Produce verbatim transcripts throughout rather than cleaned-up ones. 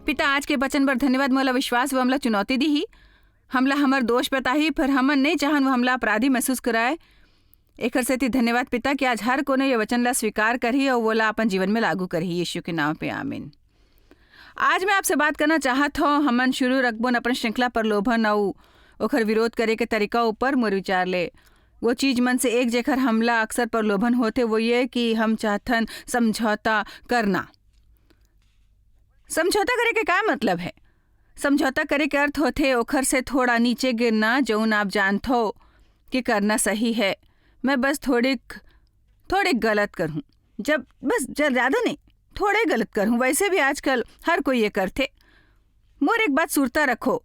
पिता, आज के वचन बर धन्यवाद। मोला विश्वास वो हमला चुनौती दीही, हमला हमर दोष बताही, पर हमन नहीं चाहन वो हमला अपराधी महसूस कराए। एकर सेती धन्यवाद पिता कि आज हर कोनो ये वचन ला स्वीकार करही अउ वोला अपन जीवन में लागू करही। यीशु के नाम पे, आमीन। आज मैं आपसे बात करना चाहत हूँ, हमन शुरू रखबोन अपन श्रृंखला प्रलोभन अउ ओकर विरोध करे के तरीका ऊपर। मोर विचार ले वो चीज मन से एक जेकर हमला अक्सर प्रलोभन होथे वो ये कि हम चाहथन समझौता करना। समझौता करे के का मतलब है? समझौता करे के अर्थ होथे ओखर से थोड़ा नीचे गिरना, जौन आप जानथो कि करना सही है। मैं बस थोड़िक, थोड़िक गलत करहूँ, जब बस ज-, ज्यादा नहीं, थोड़े गलत करहूँ। वैसे भी आजकल हर कोई ये करथे। मोर एक बात सुरता रखो,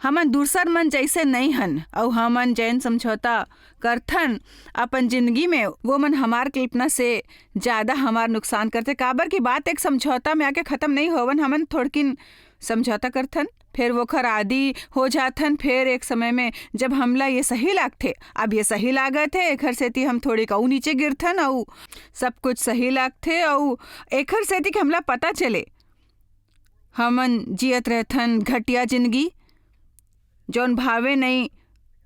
हमन दूसर मन जैसे नहीं हन, अउ हमन जैन समझौता करथन अपन जिंदगी में, वो मन हमार कल्पना से ज्यादा हमार नुकसान करथे। काबर की बात एक समझौता में आके खत्म नहीं होवन। हमन थोड़किन समझौता करथन, फिर वोखर आदी हो जाथन, फिर एक समय में जब हमला ये सही लागथे, अब ये सही लागत है, एखर सेती हम थोड़िक अउ नीचे गिरथन, अउ सब कुछ सही लागथे, अउ एखर सेती कि हमला पता चले हमन जियत रहथन घटिया जिंदगी, जौन भावे नहीं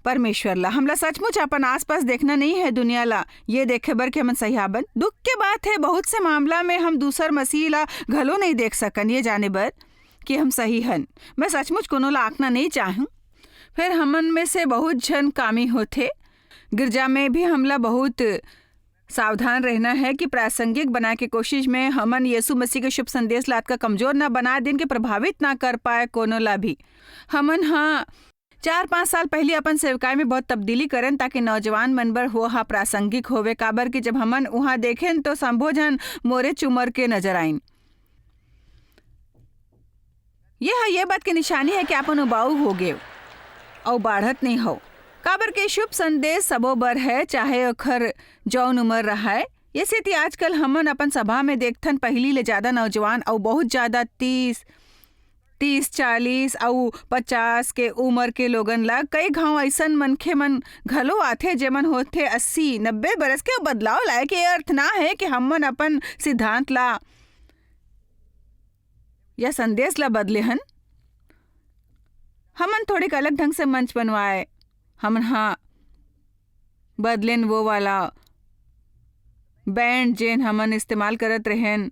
परमेश्वर ला। हमला सचमुच अपन आसपास देखना नहीं है दुनिया ला, ये देखे बर कि हमन सही हाबन। दुख के बात है, बहुत से मामला में हम दूसर मसीह ला घलो नहीं देख सकन, ये जाने बर कि हम सही हन। मैं सचमुच कोनो ला आंकना नहीं चाहूँ। फिर हमन में से बहुत झन कामी होथे। गिरजा में भी हमला बहुत सावधान रहना है कि प्रासंगिक बनाए के कोशिश में हमन यीशु मसीह के शुभ संदेश ला अतका कमजोर ना बना देन कि प्रभावित ना कर पाए कोनो ला भी। हमन हाँ चार पाँच साल पहले अपन सेवकाई में बहुत तब्दीली करन, ताकि नौजवान मन बर वो हा प्रासंगिक होवे, काबर कि जब हमन उहाँ देखेन तो संभो झन मोरे चुमर के नजर आइन। ये हा ये बात के निशानी है कि आपन उबाऊ हो गए अउ बाढ़त नहीं हो, काबर के शुभ संदेश सबो बर है, चाहे ओखर जौन उम्र रहाय। ये सेती आजकल हमन अपन सभा में देखथन, पहिली ले ज्यादा नौजवान अउ बहुत ज्यादा तीस, तीस, चालीस अउ पचास के उम्र के लोगन ला। कई घाव अइसन मनखे मन घलो आथे, जेमन होथे अस्सी, नब्बे बरस के। बदलाव लाए के अर्थ ना है कि हमन अपन सिद्धांत ला या संदेश ला बदले हन। हमन थोड़िक अलग ढंग से मंच बनवाए। हमन हाँ बदलेन वो वाला बैंड जेन हमन इस्तेमाल करत रहेन,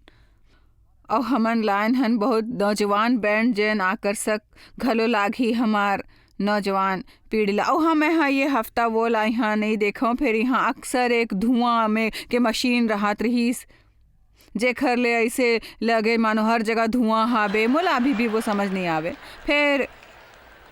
अउ हमन लायन हन बहुत नौजवान बैंड जेन आकर्षक घलो लागही हमार नौजवान पीढ़ी ला। अउ हाँ, मैं हाँ ये हफ्ता वो ला यहाँ नहीं देखव, फिर यहाँ अक्सर एक धुआं में के मशीन रहत रहीस, जेखर ले ऐसे लगे मानो हर जगह धुआं हाबे। मोला अभी भी वो समझ नहीं आवे। फिर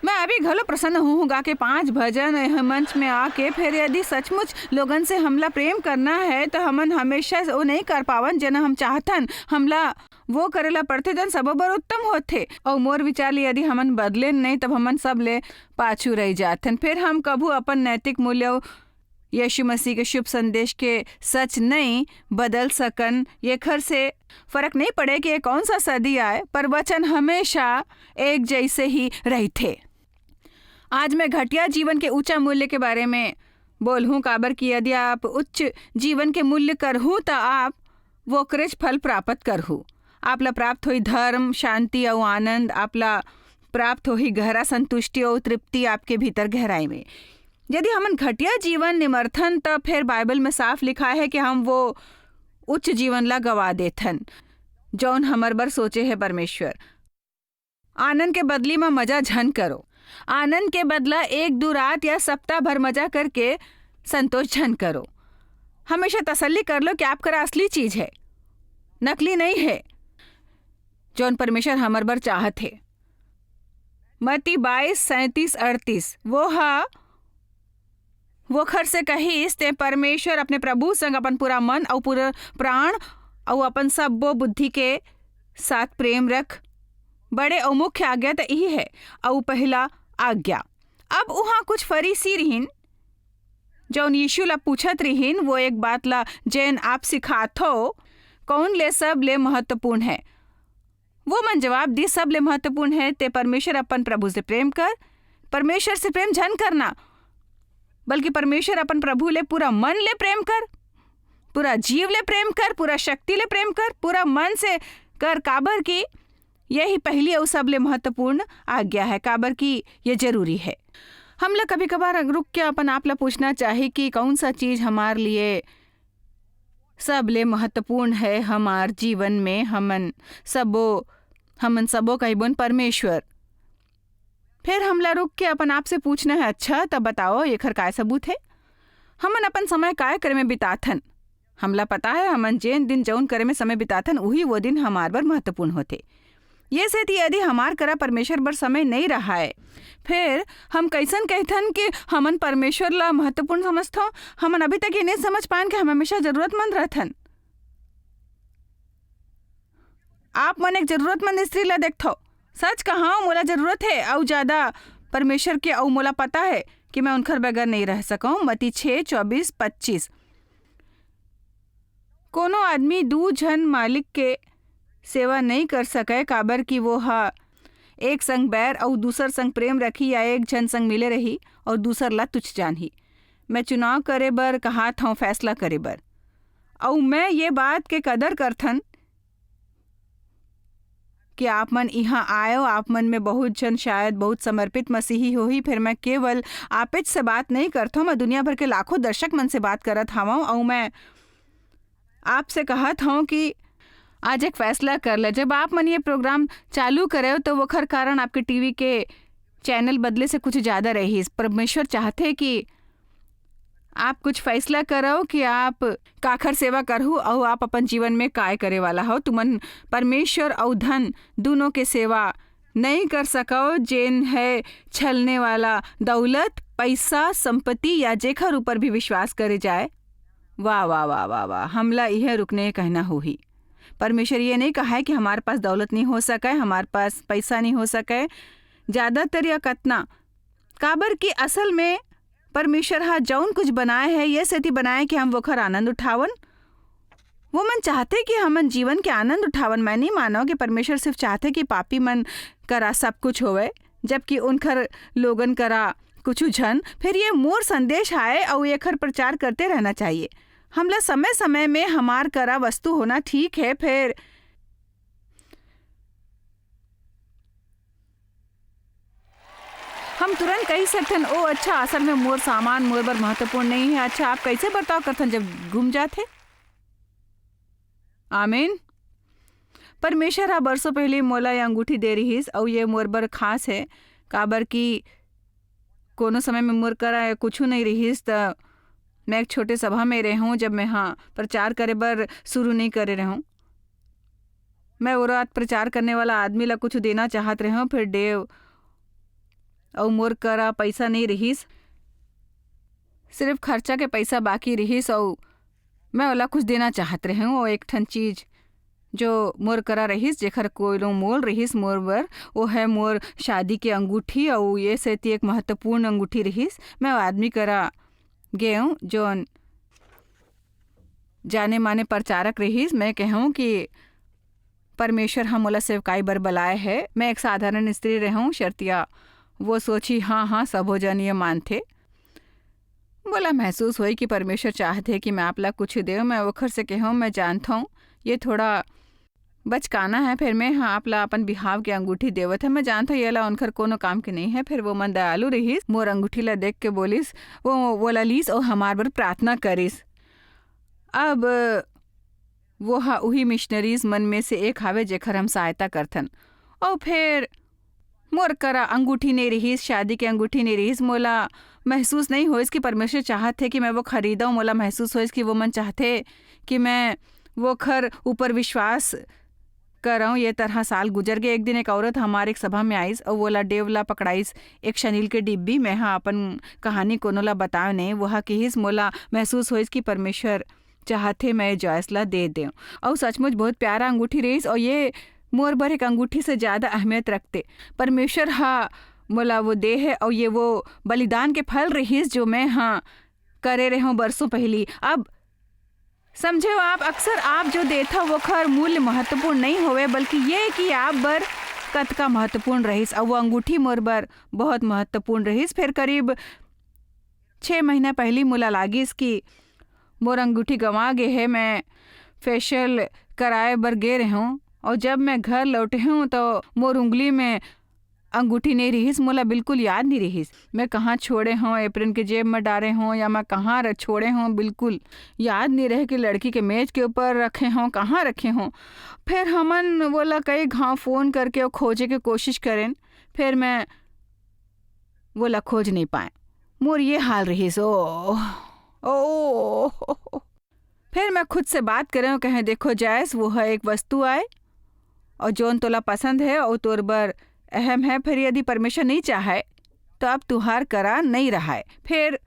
मैं अभी घलो प्रसन्न हूँ गा के पांच भजन एह मंच में आके। फिर यदि सचमुच लोगन से हमला प्रेम करना है, तो हमन हमेशा वो नहीं कर पावन, जेना हम चाहथन। हमला वो करे ला पड़थे, जन सबो बर उत्तम होथे। अउ मोर विचार ले यदि हमन बदलेन नहीं, तब हमन सब ले पाछू रह जाथन। फिर हम कभू अपन नैतिक मूल्य यीशु मसीह के शुभ संदेश के सच नहीं बदल सकन। येखर से फर्क नहीं पड़े कि ये कौन सा सदी आए, पर वचन हमेशा एक जैसे ही रहिथे। आज मैं घटिया जीवन के ऊंचा मूल्य के बारे में बोलहूं, काबर कि यदि आप उच्च जीवन के मूल्य करहू, त आप वोकरेच फल प्राप्त करहू। आप ला प्राप्त होई धर्म, शांति अउ आनंद। आप ला प्राप्त होही गहरा संतुष्टि अउ तृप्ति आपके भीतर गहराई में। यदि हमन घटिया जीवन निमरथन, त फिर बाइबल में साफ लिखा है कि हम वो उच्च जीवन ला गवा देथन, जौन हमर बर सोचे है परमेश्वर। आनंद के बदली म मजा झन करो। आनंद के बदला एक दू रात या सप्ताह भर मजा करके संतोष झन करो। हमेशा तसल्ली कर लो कि आप करा असली चीज है, नकली नहीं है, जौन परमेश्वर हमर बर चाहत है। मत्ती बाईस, सैंतीस, अड़तीस, वो हा वोखर से कहिस, "ते परमेश्वर अपने प्रभु संग अपन पूरा मन अउ पूरा प्राण अउ अपन सब्बो बुद्धि के साथ प्रेम रख।" बड़े अउ मुख्य आज्ञा त इही है, अउ पहला आज्ञा। अब उहाँ कुछ फरीसी रिहिन, जौन यीशु ला पूछत रिहिन, वो एक बात ला, "जेन आप सिखाथो, कौन ले सब ले महत्वपूर्ण है?" वो मन जवाब दी, "सब ले महत्वपूर्ण है, ते परमेश्वर अपन प्रभु से प्रेम कर।" परमेश्वर से प्रेम झन करना, बल्कि परमेश्वर अपन प्रभु ले पूरा मन ले प्रेम कर, पूरा जीव ले प्रेम कर, पूरा शक्ति ले प्रेम कर, पूरा मन से कर, काबर कि यही पहली अउ सबले महत्वपूर्ण आज्ञा है, काबर कि ये जरूरी है। हमला कभी-कभार रुक के अपन आप ला पूछना चाही कि कौन सा चीज हमार लिए सबले महत्वपूर्ण है हमार जीवन में। हमन सबो, हमन सबो कहिबन परमेश्वर। फिर हमला रुक के अपन आप से पूछना है, "अच्छा, तब बताओ, एखर काय सबूत है? हमन अपन समय काय करे में बिताथन?" हमला पता है, हमन जेन दिन जौन करे में समय बिताथन, उही वो दिन हमार बर महत्वपूर्ण होथे। ये सेती यदि हमार करा परमेश्वर बर समय नइ रहाय, फिर हम कइसन कहिथन कि हमन परमेश्वर ला महत्वपूर्ण समझथन? हमन अभी तक ये नइ समझ पान कि हम हमेशा जरूरतमंद रहथन। आप मन एक जरूरतमंद स्त्री ला देखथव। सच कहाव, मोला जरूरत है अउ ज्यादा परमेश्वर के, अउ मोला पता है कि मैं उनकर बगैर नइ रह सकंव। मती छः चौबीस पच्चीस। कोनो आदमी दू झन मालिक के सेवा नइ कर सकय, काबर कि वो ह एक संग बैर अउ दूसर संग प्रेम रखही, या एक झन संग मिले रही अउ दूसर ला तुच्छ जानही। मैं चुनाव करे बर कहात हंव, फैसला करे बर। अउ मैं ये बात के कदर करथन कि आप मन इहां आयो। आप मन में बहुत झन शायद बहुत समर्पित मसीही होही, फिर मैं केवल आपेच से बात नइ करथंव, मैं दुनिया भर के लाखों दर्शक मन से बात करत हवंव। अउ मैं आपसे कहत हंव कि आज एक फैसला कर ले। जब आप मन ये प्रोग्राम चालू करे, तो ओखर कारण आपके टीवी के चैनल बदले से कुछ ज्यादा रही। परमेश्वर चाहथे कि आप कुछ फैसला करव कि आप काखर सेवा करहु अउ आप अपन जीवन में काय करे वाला हव। तुमन परमेश्वर अउ धन दोनों के सेवा नइ कर सकव, जेन है छलने वाला दौलत, पैसा, संपत्ति या जेखर ऊपर भी विश्वास करे जाए। वाह, वाह, वाह, वाह, वाह। हमला इहे रुकने कहना होही। परमेश्वर ये नइ कहा है कि हमारे पास दौलत नइ हो सके, हमारे पास पैसा नइ हो सके, ज्यादातर या कतना, काबर कि असल में परमेश्वर ह जौन कुछ बनाए है, ये सेती बनाए कि हम वोखर आनंद उठावन। वो मन चाहथे कि हमन जीवन के आनंद उठावन। मैं नइ मानव कि परमेश्वर सिर्फ चाहथे कि पापी मन करा सब कुछ होवे, जबकि उनकर लोगन करा कुछ झन। फिर ये मोर संदेश आए अउ एखर प्रचार करते रहना चाहिए। हमला समय-समय में हमार करा वस्तु होना ठीक है, फिर हम तुरंत कहि सकथन, "ओ अच्छा, असल में मोर सामान मोर बर महत्वपूर्ण नइ है।" अच्छा, आप कइसे बर्ताव करथन जब गुम जाथे? आमीन। परमेश्वर ह बरसों पहिली मोला ये अंगूठी दे रिहिस, अउ ये मोर बर खास हे, काबर कि कोनो समय में मोर करा कुछु नइ रिहिस, त मैं एक छोटे सभा में रेहेंव, जब मैं ह प्रचार करे बर शुरू नइ करे रेहेंव। मैं ओ रात प्रचार करने वाला आदमी ला कुछु देना चाहत रेहेंव, फेर डेव अउ मोर करा पइसा नइ रिहिस, सिर्फ खर्चा के पइसा बाकी रिहिस, अउ मैं ओला कुछ देना चाहत रेहेंव। अउ एक ठन चीज जो मोर करा रहिस, जेखर कोनो मोल रहिस मोर बर, वो है मोर शादी के अंगूठी, अउ ये सेती एक महत्वपूर्ण अंगूठी रहिस। मैं वो आदमी करा गेंव, जोन जाने माने प्रचारक रहिस। मैं कहेंव कि परमेश्वर ह मोला सेवकाई बर बलाए है। मैं एक साधारण स्त्री रहेंव, शर्तिया वो सोची, "हाँ, हाँ, सबो जन ये मानथे।" मोला महसूस होई कि परमेश्वर चाहथे कि मैं आप ला कुछ देव। मैं ओखर से कहेंव, "मैं जानथंव, ये थोड़ा बचकाना है, फेर मैं ह आप ला अपन बिहाव के अंगूठी देवत है। मैं जानथंव, येला उनखर कोनो काम के नइ है।" फेर वो मन दयालु रहिस, मोर अंगूठी ला देख के बोलिस, वो, वोला लीस अउ हमार बर प्रार्थना करिस। अब वो ह उही मिशनरीज मन में से एक हावे, जेखर हम सहायता करथन। अउ फेर मोर करा अंगूठी नइ रिहिस, शादी के अंगूठी नइ रिहिस। मोला महसूस नइ होइस कि परमेश्वर चाहत हे कि मैं वो खरीदंव। मोला महसूस होइस कि वो मन चाहथे कि मैं वो खर ऊपर विश्वास करंव। ये तरह साल गुजर गे। एक दिन एक औरत हमार एक सभा में आइस अउ वोला डेव ला पकड़ाइस एक शनील के डिब्बी। मैं ह अपन कहानी कोनो ला बताव नइ। वो ह किहिस, "मोला महसूस होइस कि परमेश्वर चाहथे, मैं जॉयस ला दे देंव।" अउ सचमुच बहुत प्यारा अंगूठी रहिस, अउ ये मोर बर एक अंगूठी से ज्यादा अहमियत रखते। परमेश्वर ह मोला वो दे हे, अउ ये वो बलिदान के फल रहिस, जो मैं ह करे रेहेंव बरसों पहिली। अब समझेव आप, अक्सर आप जो देथव, ओखर मूल्य महत्वपूर्ण नइ होवे, बल्कि ये कि आप बर कतका महत्वपूर्ण रहिस। अउ वो अंगूठी मोर बर बहुत महत्वपूर्ण रहिस। फेर करीब छः महीना पहिली मोला लागिस कि मोर अंगूठी गंवा गे हे। मैं फेशियल कराए बर गे रेहेंव, अउ जब मैं घर लौटे हूँ, तो मोर उंगली में अंगूठी नहीं रिहिस, मोला बिल्कुल याद नहीं रिहिस। मैं कहाँ छोड़े हूँ, एप्रिन के जेब में डारे हूँ या मैं कहाँ र-, छोड़े हूँ, बिल्कुल याद नहीं रहे कि लड़की के मेज के ऊपर रखे हूँ, कहाँ रखे हूँ। फिर हमन वोला कई घाव फोन करके अउ खोजे के कोशिश करेन, फिर मैं वोला खोज नहीं पाए। मोर ये हाल रिहिस, ओ, ओ। फिर मैं खुद से बात करे हूँ, कहे, "देखो जैस, वो ह एक वस्तु आय, अउ जोन तोला पसंद है अउ तोर बर अहम है, फिर यदि परमेश्वर नहीं चाहे, तो अब तुहार करा नहीं रहाय। फिर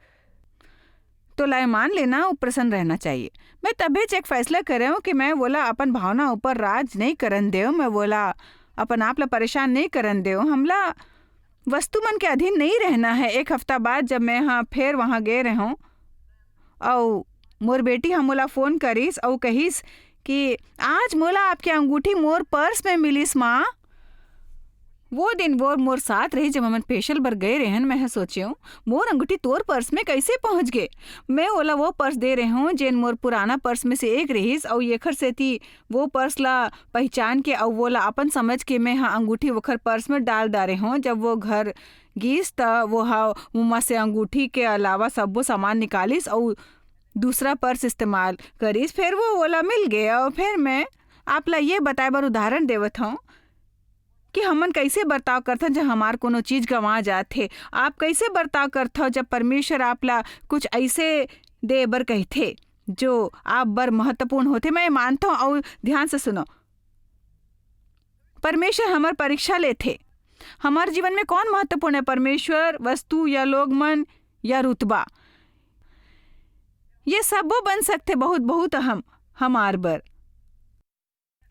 तोला ये मान लेना, वो प्रसन्न रहना चाहिए।" मैं तभेच एक फैसला करे हूँ कि मैं वोला अपन भावना ऊपर राज नहीं करन देव, मैं वोला अपन आप ला परेशान नहीं करन देव। हमला वस्तु मन के अधीन नहीं रहना है। एक हफ्ता बाद जब मैं हा फेर वहाँ गे रहूँ, अउ मोर बेटी ह मोला फोन करिस अउ कहिस कि आज मोला आपके अंगूठी मोर पर्स में मिलिस, माँ। वो दिन वो मोर साथ रही, जब हमन फेशियल बर गए रहन। मैं ह सोचेंव, "मोर अंगूठी तोर पर्स में कैसे पहुंच गे?" मैं ओला वो पर्स दे रहे हूँ, जेन मोर पुराना पर्स में से एक रहिस, अउ एखर सेती वो पर्स ला पहचान के अउ वोला अपन समझ के मैं ह अंगूठी ओखर पर्स में डाल डारे हूँ। जब वो घर गिस, त वो ह उमा से अंगूठी के अलावा सब्बो सामान निकालिस अउ दूसरा पर्स इस्तेमाल करिस। फिर वो वोला मिल गे अउ फिर मैं आप ला ये बताए बर उदाहरण देवत हूँ कि हमन कैसे बर्ताव करथन जब हमार कोनो चीज गंवा जात हे। आप कैसे बर्ताव करथव जब परमेश्वर आप ला कुछ ऐसे दे बर कहथे जो आप बर महत्वपूर्ण होथे? मैं मानथव अउ ध्यान से सुनो, परमेश्वर हमर परीक्षा लेथे। हमार जीवन में कौन महत्वपूर्ण है, परमेश्वर, वस्तु या लोग मन या रुतबा? ये सबो बन सकथे बहुत, बहुत अहम हमार बर।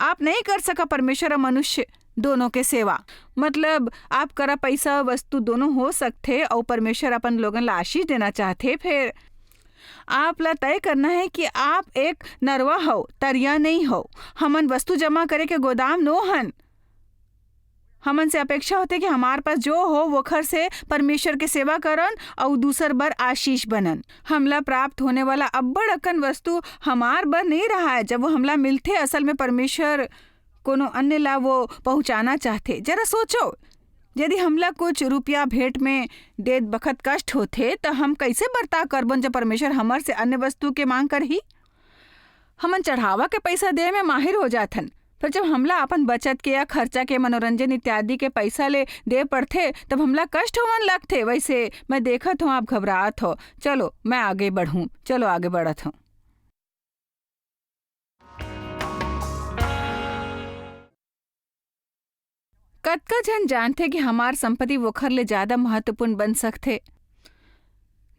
आप नहीं कर सका परमेश्वर अउ मनुष्य दोनों के सेवा। मतलब, आप करा पैसा, वस्तु दोनों हो सकथे, अउ परमेश्वर अपन लोगन ला आशीष देना चाहथे। फिर आप ला तय करना है कि आप एक नरवा हो, तरिया नहीं हो। हमन वस्तु जमा करे के गोदाम नो हन। हमन से अपेक्षा होथे कि हमार पास जो हो, वोखर से परमेश्वर के सेवा करन अउ दूसर बर आशीष बनन। हमला प्राप्त होने वाला अब्बड़ अकन वस्तु हमार बर नहीं रहाय। जब वो हमला मिलथे, असल में परमेश्वर कोनो अन्य ला वो पहुंचाना चाहथे। जरा सोचो, यदि हमला कुछ रुपया भेंट में देत बखत कष्ट होथे, त हम कैसे बर्ताव करबन, जब परमेश्वर हमर से अन्य वस्तु के मांग करही? हमन चढ़ावा के पैसा दे में माहिर हो जाथन, पर जब हमला अपन बचत के या खर्चा के, मनोरंजन इत्यादि के पैसा ले दे पड़थे, तब हमला कष्ट होवन लगथे। वैसे मैं देखत हूँ, आप घबरात हो। चलो, मैं आगे बढ़ूँ। चलो, आगे बढ़त हूँ। कतका झन जानथे कि हमार संपत्ति वोखर ले ज्यादा महत्वपूर्ण बन सकथे,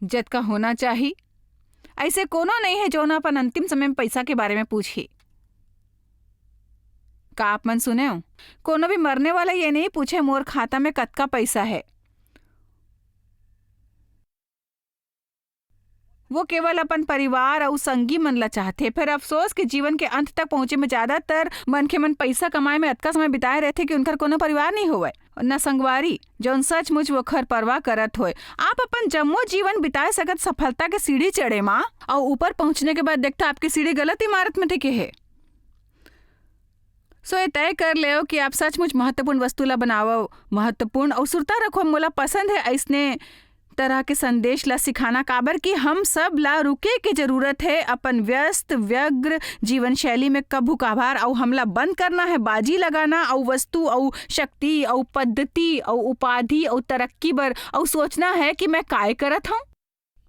जतका होना चाही? ऐसे कोनो नहीं है, जौन अपन अंतिम समय में पैसा के बारे में पूछही। का आप मन सुने हो? कोनो भी मरने वाला ये नहीं पूछे, "मोर खाता में कतका पैसा है?" वो केवल अपन परिवार अउ संगी मन ला चाहथे। फिर अफसोस कि जीवन के अंत तक पहुंचे में ज्यादातर मनखे मन पैसा कमाए में अतका समय बिताए रहथे कि उनकर कोनो परिवार नहीं होवय, न संगवारी, जौन सचमुच वोखर परवाह करत होय। आप अपन जम्मो जीवन बिताए सकत सफलता के सीढ़ी चढ़े मा अउ ऊपर पहुंचने के बाद देखता आपकी सीढ़ी गलत इमारत में टिके हे। So, ये तय कर लेव कि आप सचमुच महत्वपूर्ण वस्तु ला बनावव महत्वपूर्ण अउ सुरता रखो। मोला पसंद है अइसने तरह के संदेश ला सिखाना, काबर कि हम सब ला रुके के जरूरत है अपन व्यस्त, व्यग्र जीवन शैली में। कभू कभार अउ हमला बंद करना है बाजी लगाना अउ वस्तु अउ शक्ति अउ पद्धति अउ उपाधि अउ तरक्की बर अउ सोचना है कि मैं काय करत हूँ।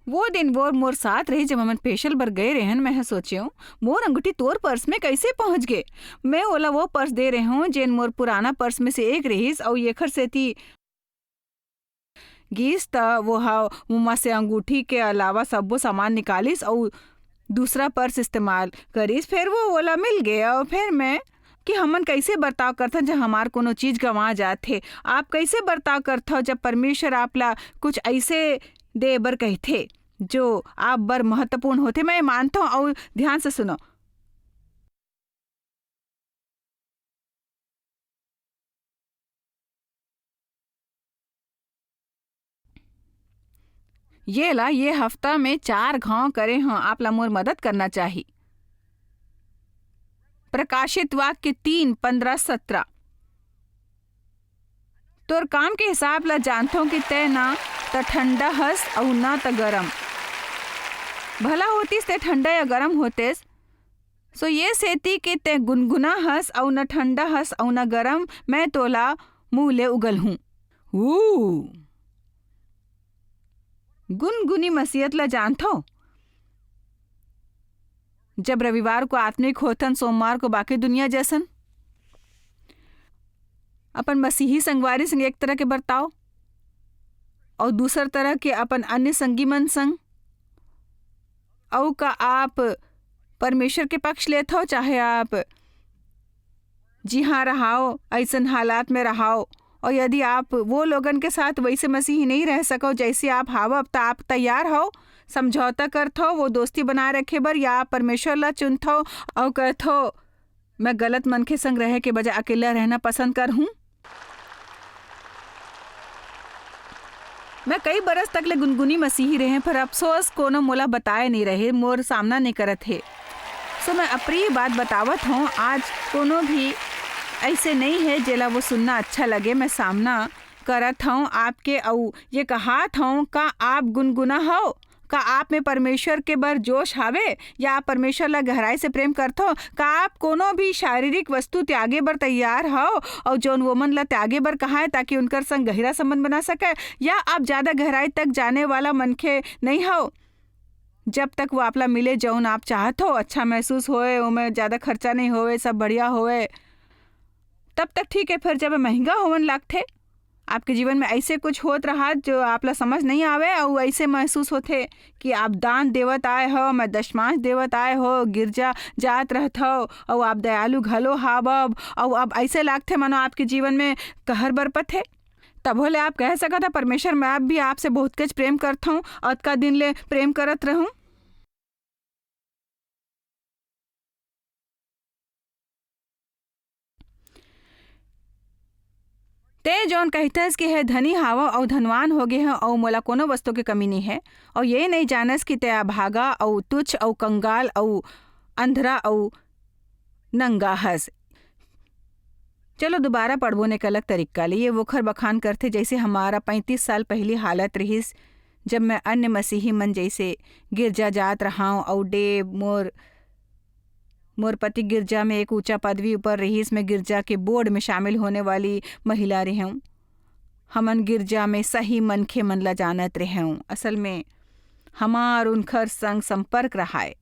वो दिन वो मोर साथ रही, जब हमन फेशियल बर गए रहन। मैं ह सोचेंव, "मोर अंगूठी तोर पर्स में कैसे पहुंच गे?" मैं ओला वो पर्स दे रहे हूँ, जेन मोर पुराना पर्स में से एक रहिस, अउ एखर सेती गिस, त वो ह उमा से अंगूठी के अलावा सब्बो सामान निकालिस अउ दूसरा पर्स इस्तेमाल करिस। फिर वो ओला मिल गे, अउ फिर मैं कि हमन कैसे बर्ताव करथन जब हमार कोनो चीज गंवा जात हे। आप कैसे बर्ताव करथव जब परमेश्वर आप ला कुछ ऐसे दे बर कहथे जो आप बर महत्वपूर्ण होथे? मैं मानथव अउ ध्यान से सुनो। ये ला ये हफ्ता में चार घाव करे हव, आप ला मोर मदद करना चाही। प्रकाशित वाक्य तीन, पन्द्रह, सत्रह। तोर काम के हिसाब ला जानथों कि तैं ना त ठंडा हस अउ ना त गरम। भला होतिस तैं ठंडा या गरम होतेस। सो ये सेती के तैं गुनगुना हस अउ न ठंडा हस अउ न गरम, मैं तोला मुंह ले उगल हूं। ऊ। गुनगुनी मसीहत ला जानथो? जब रविवार को आत्मिक होथन, सोमवार को बाकी दुनिया जैसन। अपन मसीही संगवारी संग एक तरह के बर्ताव अउ दूसर तरह के अपन अन्य संगी मन संग। अउ का आप परमेश्वर के पक्ष लेथव, चाहे आप जिहां रहाव, अइसन हालात में रहाव, अउ यदि आप वो लोगन के साथ वइसे मसीही नहीं रह सकव, जइसे आप हावव, त आप तैयार हव समझौता करथव वो दोस्ती बनाए रखे बर, या आप परमेश्वर ला चुनथव अउ कथव, "मैं गलत मनखे संग रहे के बजाय अकेला रहना पसंद करहूं"? मैं कई बरस तक ले गुनगुनी मसीही रहें, पर अफसोस कोनो मोला बताए नहीं रहे, मोर सामना नहीं करत हे। सो मैं अप्रिय बात बतावत हूं, आज कोनो भी ऐसे नहीं है जेला वो सुनना अच्छा लगे। मैं सामना करत हूं आपके अउ ये कहात हूं, का आप गुनगुना हो? का आप में परमेश्वर के बर जोश हावे? या आप परमेश्वर ला गहराई से प्रेम करथो? का आप कोनो भी शारीरिक वस्तु त्यागे बर तैयार हव अउ जौन वोमन ला त्यागे बर कहाए ताकि उनकर संग गहिरा संबंध बना सके? या आप ज्यादा गहराई तक जाने वाला मनखे नहीं हव? जब तक वो आपला मिले जौन आप चाहत हो, अच्छा महसूस होए, ओमे ज्यादा खर्चा नहीं होए, सब बढ़िया होए, तब तक ठीक है। फिर जब महंगा होवन लागथे, आपके जीवन में ऐसे कुछ होत रहा जो आपला समझ नहीं आवे, अउ ऐसे महसूस होथे कि आप दान देवत आए हो, मैं दशमांश देवत आए हो, गिरजा जात रहत हो, अउ आप दयालु घलो हावव, अउ अब ऐसे लागथे मानो आपके जीवन में कहर बरपत हे। तभो ले आप कह सकत ह, "परमेश्वर, मैं अब भी आपसे बहुत कुछ प्रेम करत हूँ, अतका दिन ले प्रेम करत रहूँ।" तें जौन कहिथस कि हे धनी हावव अउ धनवान हो गे हव अउ मोला कोनो वस्तु के कमी नइ हे, अउ ये नइ जानस कि तें अभागा अउ तुच्छ अउ कंगाल अउ अंधरा अउ नंगा हस। चलो दोबारा पढ़बो ने एक अलग तरीका ले। ये वोखर बखान करथे जइसे हमारा पैंतीस साल पहिली हालत रिहिस, जब मैं अन्य मसीही मन जइसे गिरजा जात रहाव अउ डे मोर मोर पति गिरजा में एक ऊंचा पदवी ऊपर रिहिस। मैं गिरजा के बोर्ड में शामिल होने वाली महिला रेहेंव। हमन गिरजा में सही मनखे मन ला जानत रेहेंव। असल में हमार उनखर संग संपर्क रहाय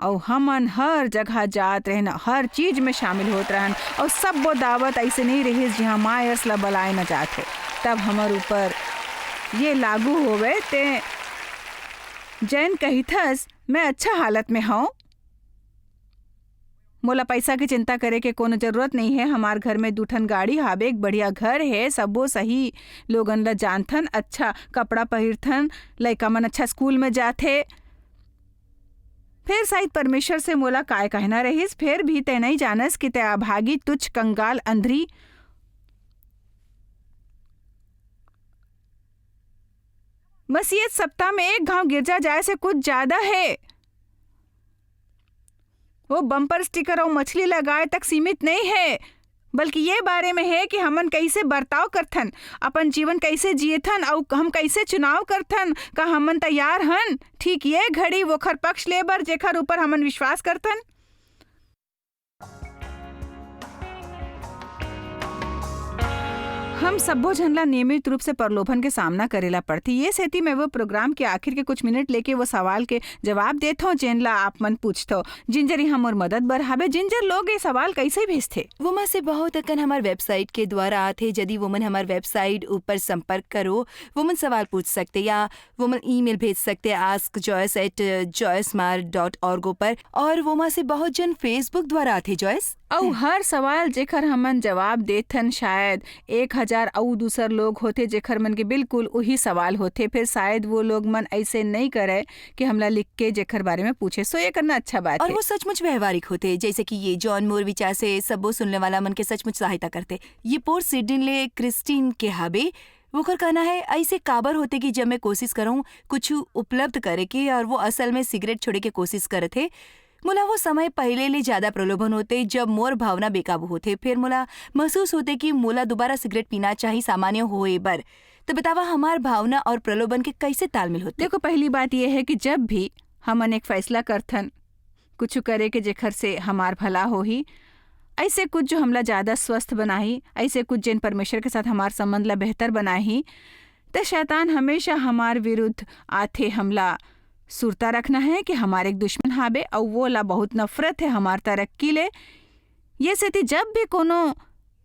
अउ हमन हर जगह जात रहेन, हर चीज में शामिल होत रहेन अउ सब्बो दावत अइसे नइ रिहिस जिहां मायस ला बलाय न जात हो। तब हमर ऊपर ये लागू होवे, तें जैन कहिथस, मैं अच्छा हालत में हंव। मोला पइसा के चिंता करे के कोनो जरूरत नइ हे। हमार घर में दू ठन गाड़ी हावे, एक बढ़िया घर हे, सबो सही लोगन ला जानथन, अच्छा कपड़ा पहिरथन, लइका मन अच्छा स्कूल में जाथे। फेर शायद परमेश्वर से मोला काय कहना रहिस, फेर भी तें नइ जानस कि तें अभागी, तुच्छ, कंगाल, अंधरी। मसीहत सप्ताह में एक घांव गिरजा जाए से कुछ ज्यादा हे। वो बम्पर स्टिकर अउ मछली लगाए तक सीमित नइ हे, बल्कि ये बारे में हे कि हमन कइसे बर्ताव करथन, अपन जीवन कइसे जियथन अउ हम कइसे चुनाव करथन। का हमन तैयार हन ठीक ये घड़ी वोखर पक्ष ले बर, जेखर ऊपर हमन विश्वास करथन? हम सब्बो झन ला नियमित रूप से प्रलोभन के सामना करे ला पड़थे। ये सेती मैं वो प्रोग्राम के आखिर के कुछ मिनट लेके वो सवाल के जवाब देथों, जेन ला आप मन पूछथो। जिंजर यहाँ मोर मदद बर हावे। जिंजर लोग ये सवाल कइसे भेजथे? वोमा से बहुत अकन हमार वेबसाइट के द्वारा आथे। यदि वोमन हमार वेबसाइट ऊपर संपर्क करो, वोमन सवाल पूछ सकथे या वोमन ईमेल भेज सकथे ask joyce at joycemar dot org ऊपर। और वोमा से बहुत जन Facebook द्वारा आथे, जॉयस। अउ हर सवाल जेखर हमन जवाब देथन, शायद एक हजार अउ दूसर लोग होथे जेखर मन के बिल्कुल उही सवाल होथे। फिर शायद वो लोग मन ऐसे नइ करय कि हमला लिख के जेखर बारे में पूछे। सो ये करना अच्छा बात और हे। वो सचमुच व्यवहारिक होथे, जैसे कि ये जॉन मोर विचार से सबो सुनने वाला मन के सचमुच सहायता करथे। ये पोर सिडनी ले क्रिस्टीन के हाबे। वोकर कहना है, ऐसे काबर होथे कि जब मैं कोशिश करहूँ कुछ उपलब्ध करे के और वो असल में सिगरेट छोड़े के कोशिश करत हे, मोला वो समय पहिले ले ज्यादा प्रलोभन होथे, जब मोर भावना बेकाबू होथे। फेर मोला महसूस होथे कि मोला दोबारा सिगरेट पीना चाही सामान्य होए बर। त बतावा, हमार भावना और प्रलोभन के कैसे तालमेल होथे? देखो, पहली बात ये है कि जब भी हमन एक फैसला करथन, कुछ करे के जेखर से हमार भला होही, ऐसे कुछ जो हमला ज्यादा स्वस्थ बनाही, ऐसे कुछ जेन परमेश्वर के साथ हमार संबंध ला बेहतर बनाही, त शैतान हमेशा हमार विरुद्ध आथे। हमला सुरता रखना है कि हमार एक दुश्मन हाबे, अउ वो ला बहुत नफरत है हमार तरक्की ले। ये सेती जब भी कोनो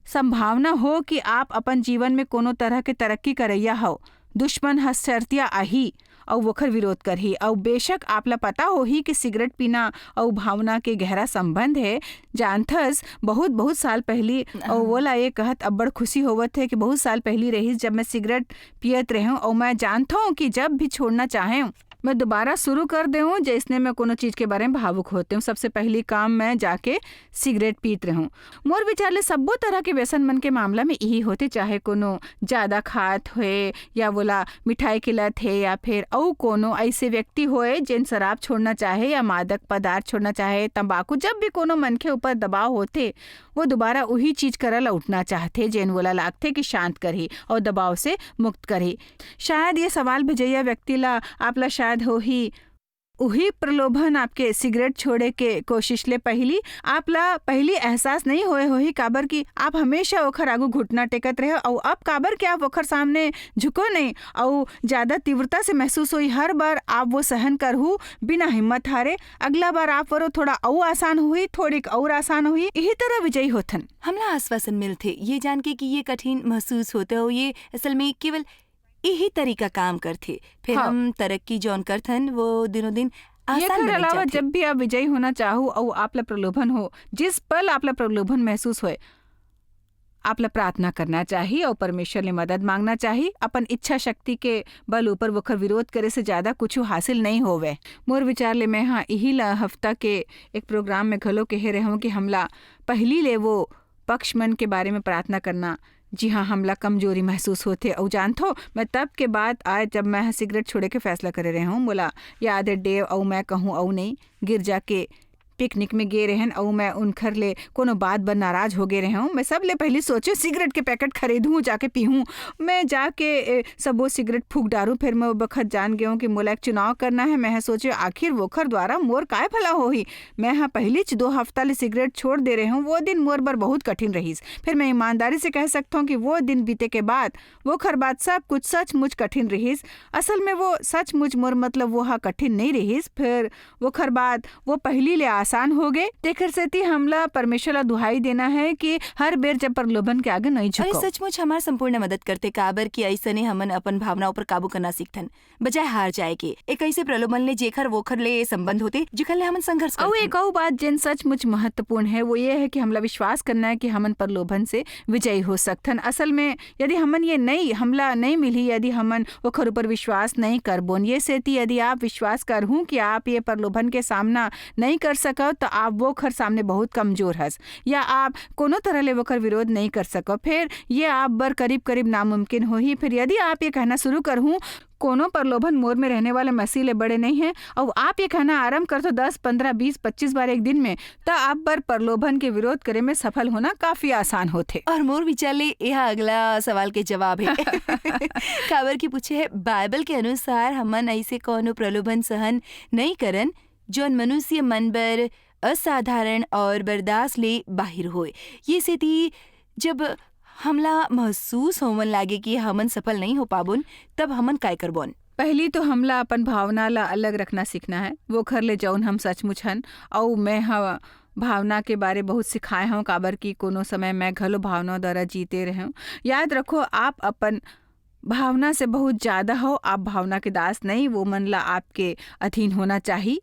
संभावना हो कि आप अपन जीवन में कोनो तरह के तरक्की करैया हव, दुश्मन ह शर्तिया आही अउ वोखर विरोध करही। अउ बेशक आप ला पता होही कि सिगरेट पीना अउ भावना के गहरा संबंध है। जानथस, बहुत, बहुत साल पहली, अउ हाँ। वोला ये कहत अब्बड़ खुशी होवत है कि बहुत साल पहली रहिस, जब मैं सिगरेट पियत रहेंव, अउ मैं जानथों कि जब भी छोड़ना चाहेंव, मैं दोबारा शुरू कर देहूं, जैसने मैं कोनो चीज के बारे में भावुक होते हूँ। सबसे पहली काम मैं जाके सिगरेट पीत रहूं। मोर विचार ले सब्बो तरह के व्यसन मन के मामला में यही होथे, चाहे कोनो ज्यादा खात होए या वोला मिठाई के लत हे या फिर अउ कोनो ऐसे व्यक्ति होए जेन शराब छोड़ना चाहे या मादक पदार्थ छोड़ना चाहे, तंबाकू, जब भी कोनो मनखे ऊपर दबाव होथे, वो दोबारा उही चीज करा लौटना चाहथे, जेन वोला लागथे कि शांत करही और दबाव से मुक्त करही। शायद ये सवाल भेजैया व्यक्ति ला, आप ला शायद होही, उही प्रलोभन आपके सिगरेट छोड़े के कोशिश ले पहली, आप ला पहली एहसास नहीं होए होही, काबर कि आप हमेशा ओखर आगू घुटना टेकत रहे, अउ अब काबर कि आप ओखर सामने झुको नहीं, अउ ज्यादा तीव्रता से महसूस होई, हर बार आप वो सहन करहू बिना हिम्मत हारे। अगला बार आप वरो थोड़ा अउ आसान होही, थोड़ीक अउ आसान होही, यही तरह विजयी होथन। हमला आश्वासन मिलथे ये जान के कि ये कठिन महसूस होथे, अउ ये असल में केवल यही तरीका काम करथे। फिर हाँ। हम तरक्की जौन करथन, वो दिनों दिन आसान येकर बनत अलावा जाथे। जब भी आप विजयी होना चाहू अउ आप ला प्रलोभन हो, जिस पल आप ला प्रलोभन महसूस होए, आप ला प्रार्थना करना चाही अउ परमेश्वर ले मदद मांगना चाही। अपन इच्छा शक्ति के बल ऊपर वोकर विरोध करे से ज्यादा कुछ हासिल नहीं होवे। मोर विचार ले मैं हा इही ला हफ्ता के एक प्रोग्राम में घलो कहे रहूं कि हमला पहली ले वो पक्ष मन के बारे में प्रार्थना करना, जी हाँ, हमला कमजोरी महसूस होथे। अउ जानथो, मैं तब के बात आए, जब मैं ह सिगरेट छोड़े के फैसला करे रहे हूँ। मोला याद है, डेव अउ मैं कहूँ अउ नहीं, गिरजा के पिकनिक में गे रहन अउ मैं उनखर ले कोनो बात बर नाराज हो गे रहे हूँ। मैं सब ले पहली सोचे सिगरेट के पैकेट खरीदूँ, जाके पीहूँ। मैं जाके, ए, सबो सिगरेट फूंक डारूँ। फिर मैं वो बखत जान गए हूँ कि मोला एक चुनाव करना है। मैं ह सोचे, आखिर वोखर द्वारा मोर काय भला होही? मैं ह पहिलीच दो हफ्ता ले सिगरेट छोड़ दे रहे हूँ। वो दिन मोर बर बहुत कठिन रहिस। फिर मैं ईमानदारी से कह सकता हूँ कि वो दिन बीते के बाद, वोखर बाद सब कुछ सचमुच कठिन रहिस। असल में वो सचमुच मोर मतलब वो हा कठिन नहीं रहिस। फिर वोखर बाद वो पहली ले आसान हो गए। तेखर सेती हमला परमेश्वर ला दुहाई देना है कि हर बेर जब प्रलोभन के आगे नहीं अरे, झुको। सचमुच हमार संपूर्ण मदद करते, काबर कि ऐसने हमन अपन भावना ऊपर काबू करना सीखथन, बजाय हार जाए के। एक ऐसे प्रलोभन ले जेखर वोखर ले संबंध होते, जेखर ले हमन संघर्ष अउ करथन। एक अउ बात जेन सचमुच महत्वपूर्ण है, वो ये है कि हमला विश्वास करना है कि हमन प्रलोभन से विजयी हो सकथन। असल में यदि हमन ये नहीं, हमला नहीं मिलही, यदि हमन ओखर ऊपर विश्वास नहीं करबोन। ये सेती यदि आप विश्वास करहूँ कि आप ये प्रलोभन के सामना नहीं कर सकव, तो आप वोखर सामने बहुत कमजोर हस, या आप कोनो तरह ले वोकर विरोध नहीं कर सकव। फिर ये आप बर करीब-करीब नामुमकिन होही। फिर यदि आप ये कहना शुरू करहूँ, कोनो प्रलोभन मोर में रहने वाले मसीह ले बड़े नहीं है, अउ आप ये कहना आरंभ करथो दस, पन्द्रह, बीस, पच्चीस बार एक दिन में, त आप बर प्रलोभन के विरोध करे में सफल होना काफी आसान होथे। और मोर विचार ले यह अगला सवाल के जवाब है। काबर की पूछे है, बाइबल के अनुसार हमन ऐसे कोनो प्रलोभन सहन नहीं करन, जौन मनुष्य मन बर असाधारण और बर्दाश्त ले बाहिर होए। ये सेती जब हमला महसूस होवन लागे कि हमन सफल नहीं हो पाबोन, तब हमन काय करबोन? पहली तो हमला अपन भावना ला अलग रखना सीखना है, वोखर ले जौन हम सचमुच हन। अउ मैं ह भावना के बारे बहुत सिखाए हूँ, काबर कि कोनो समय मैं घलो भावना द्वारा जीते रहे हूँ। याद रखो, आप अपन भावना से बहुत ज्यादा हो, आप भावना के दास नहीं, वो मन ला आपके अधीन होना चाही।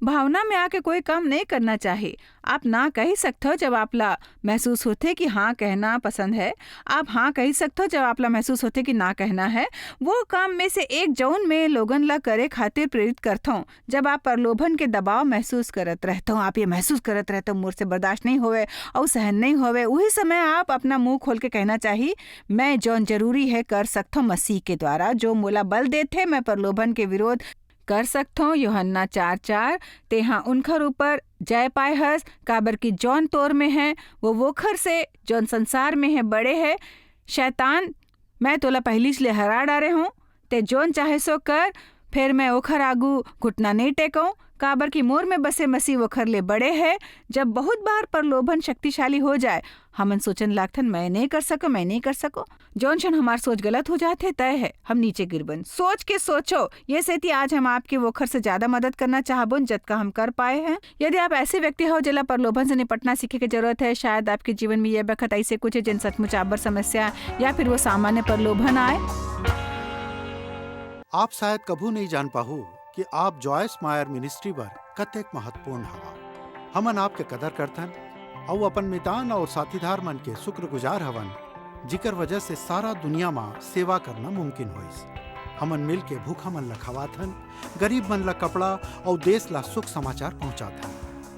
भावना में आके कोई काम नहीं करना चाही। आप ना कह सकथो जब आप ला महसूस होथे कि हाँ कहना पसंद है, आप हाँ कह सकथो जब आप ला महसूस होथे कि ना कहना है। वो काम में से एक जौन मैं लोगन ला करे खातिर प्रेरित करथों। जब आप प्रलोभन के दबाव महसूस करत रहथो, आप ये महसूस करत रहथो, मोर से बर्दाश्त नहीं होवे, अउ सहन नहीं होवे, उही समय आप अपना मुंह खोल के कहना चाही, मैं जौन जरूरी है कर सकथो मसीह के द्वारा, जो मोला बल देथे, मैं प्रलोभन के विरोध कर सकथों। यूहन्ना चार चार, तेहा उनखर ऊपर जय पाए हस, काबर कि जौन तोर में है, वो वोखर से, जौन संसार में है, बड़े है। शैतान, मैं तोला पहिलीच ले हरा डारे हूँ, ते जौन चाहे सो कर, फेर मैं ओखर आगू घुटना नइ टेकंव, काबर कि मोर में बसे मसीह ओखर ले बड़े है। जब बहुत बार प्रलोभन शक्तिशाली हो जाए, हमन सोचन लागथन, "मैं नइ कर सको, मैं नइ कर सको।" जौन क्षण हमार सोच गलत हो जाथे, तय है, हम नीचे गिरबन। सोच के सोचो, ये सेती आज हम आपके वोखर से ज्यादा मदद करना चाहबोन, जतका हम कर पाए हैं। यदि आप ऐसे व्यक्ति हो, जेला प्रलोभन से निपटना सीखे के जरूरत है, शायद आपके जीवन में ये बखत ऐसे कुछ है, जिन सचमुच आप बर समस्या या फिर वो सामान्य प्रलोभन आए। आप शायद कभू नइ जान पाहू कि आप जॉयस मायर मिनिस्ट्री बर कतेक महत्वपूर्ण हवा। हमन आपके कदर करथन अउ अपन मितान अउ साथीदार मन के शुक्रगुजार हवन, जिकर वजह से सारा दुनिया म सेवा करना मुमकिन होइस। हमन मिल के भूखा मन ल खवाथन, गरीब मन ल कपड़ा अउ देश ल सुख समाचार पहुंचाथन।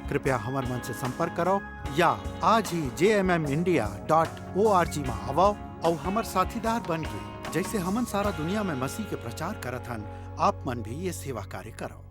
कृपया हमर मन से संपर्क करव या आज ही J M M India dot O R G म आवव अउ हमर साथीदार बन के, जैसे हमन सारा दुनिया में मसीह के प्रचार करत हन, आप मन भी ये सेवा कार्य करव।